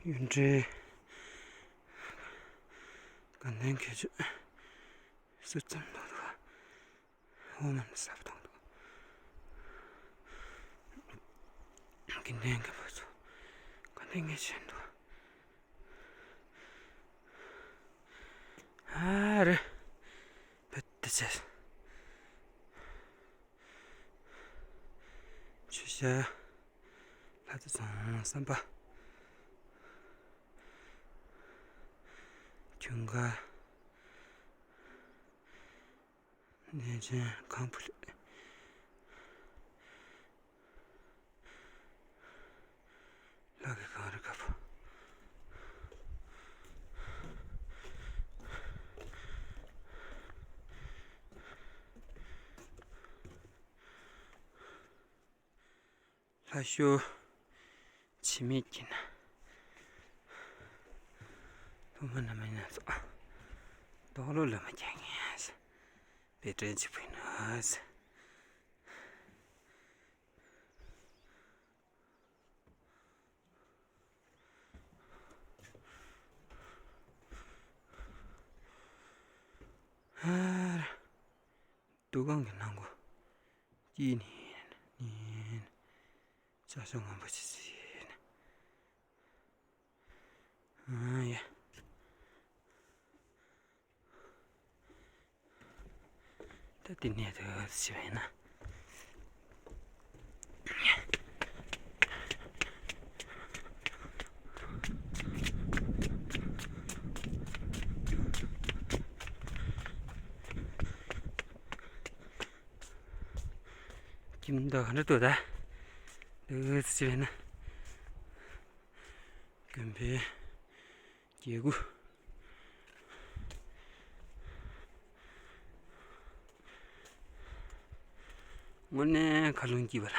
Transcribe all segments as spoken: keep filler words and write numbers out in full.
ཡུན་ཀྲེ། དགའ་ལྡན་ཁྱེད་ཆོས་སུ་ཙམ་འདུག་འོ་མ་ནི་ཟབ་གཏོང་འདུག་དགེ་འདུན་གྱི་བུ་ཚོ་དགའ་ལྡན་ངས་བྱས་འདུག་ཨ་རེ། བུ་དེ་ཚེ། ཆུ་ཤ། ལྷ་རྩེ་རྫོང་བསམ་པ། ཁྱུང་དཀར། གནས་ཆེན་གང་བུ་ལེ། ལྷ་གི་གངས་རི་དཀར་པོ། ལྷ་ཞོ། འཆི་མེད་ཀྱི་ན། ཐུགས་སྨོན་ན་མེད་ན་ཚོགས། རྡོ་ལོ་ལ་མ་རྒྱག་ངེས། པའི་དྲན་གཅིག་པུ་ཡིན་ན། ཧར། འདུ་ཁང་གི་ནང་སྒོ། དཀྱིལ་ནས་ནས། ཤ་ཤ་ངམ་པ་ཅི་ཟིན། ཨ་ཡ། ད་དེ་ནས་དུ་ཞི་བས་ན། ཁྱིམ་བདག་ག་འདྲ་འདུག་ད། དུ་ཞི་བས་ན། དགོན་པའི་རྒྱལ་སྒོ། དངོས་གནས་མཁའ་རླུང་སྐྱིད་པ་ལ།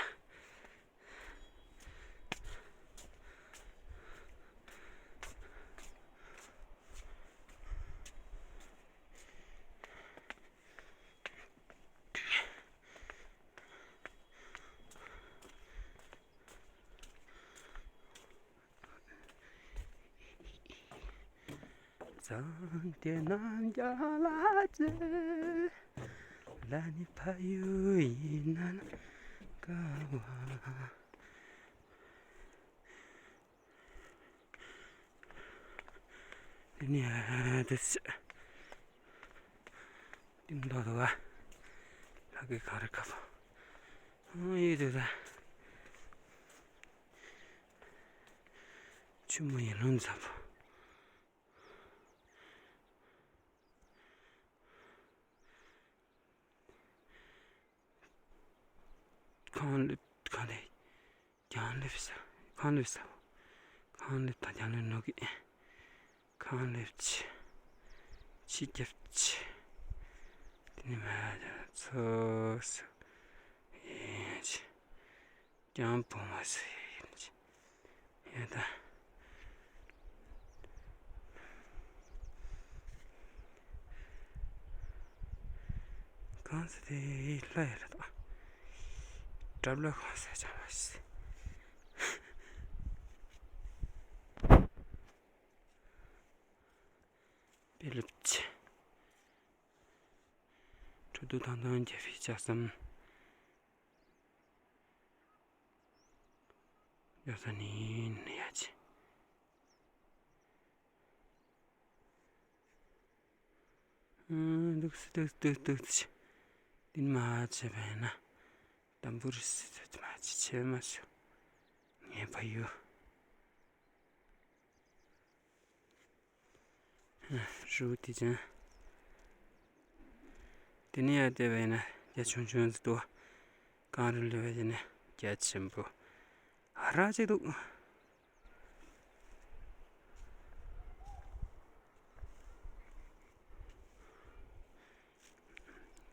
གཙང་དེ་རྣམ་རྒྱལ་ལ་བཅོལ། ལ་ནི་ཕ་ཡུལ་ཡིན་ན་ན་དགའ་བ། དེ་ནས་དེ་ཚེ་སྟེང་ལོག་ཏུ་བ། ལྷ་གི་གངས་རི་དཀར་པོ། ཨང་ཡོད་དུ་ད། ཆུ་མོ་ཡི་ལུང་འཛམ་པོ། གང་ལེབ་གང་ལེབ། གྱང་ལེབ་ས། གང་ལེབ་ས། གང་ལེབ་དང་གྱང་ལེབ་ནོ་གི། གང་ལེབ་ཆི། ཆི་རྒྱབ་ཆི། དེ་ནི་མ་ཡ་ཚོ་སུ། ཡིན་ཆི། གྱང་བུ་མ་སུ་ཡིན་ཆི། ཡ་ད། གང་ཟེར་དེ་ལྷ་ཡ་ལ་དང་། གྲབ་ལ་གང་ཟེར་ཅང་མ་ཤེས། པེ་ལེབ་ཆེ། ཁྲོ་དུ་ཐང་ཐང་རྒྱ་བི་ལྕགས་ཟམ། ཡོ་ས་ནི་ནི་ཡ་ཆེ། འདུག་སི་འདུག་འདུག་འདུག་ཆེ། དེ་མ་ཆེ་བས་ན། དམ་བུར་སི་ཚོད་མ་ཆེ་ཆེ་མ་ཆོ། ངའི་ཕ་ཡུལ། རུ་དེ་ཅན། དེ་ནས་ཡར་བལྟས་པ་ཡིན་ན་རྒྱ་ཆུང་ཆུང་ཟིག་འདུག་གངས་རི་ལུས་པ་ཡིན་ན་རྒྱ་ཆེན་པོ་ཧ་ར་ཅིག་འདུག་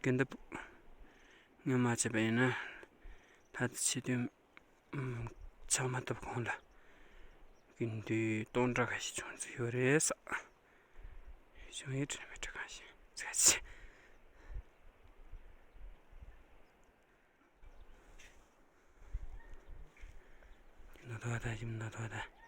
ཀན་ད་སྔོན་མ་བྱས་པ་ཡིན་ན་ད་ལྟ་ཆེ་དུས། ཨམ། ཆག་མ་ཐུབ་གོང་ལ་དགེ་འདུན་སྟོང་ཕྲག་ཁ་ཤས་བྱུང་ཚུལ་ཡོད་རེད་ས། བྱུང་ཡོད་འདྲ་མི་འདྲ་གང་ཞིག་ཚ་ཆེ། ན་ཐོ་ད་ཡིན་ན་ཐོ་ད།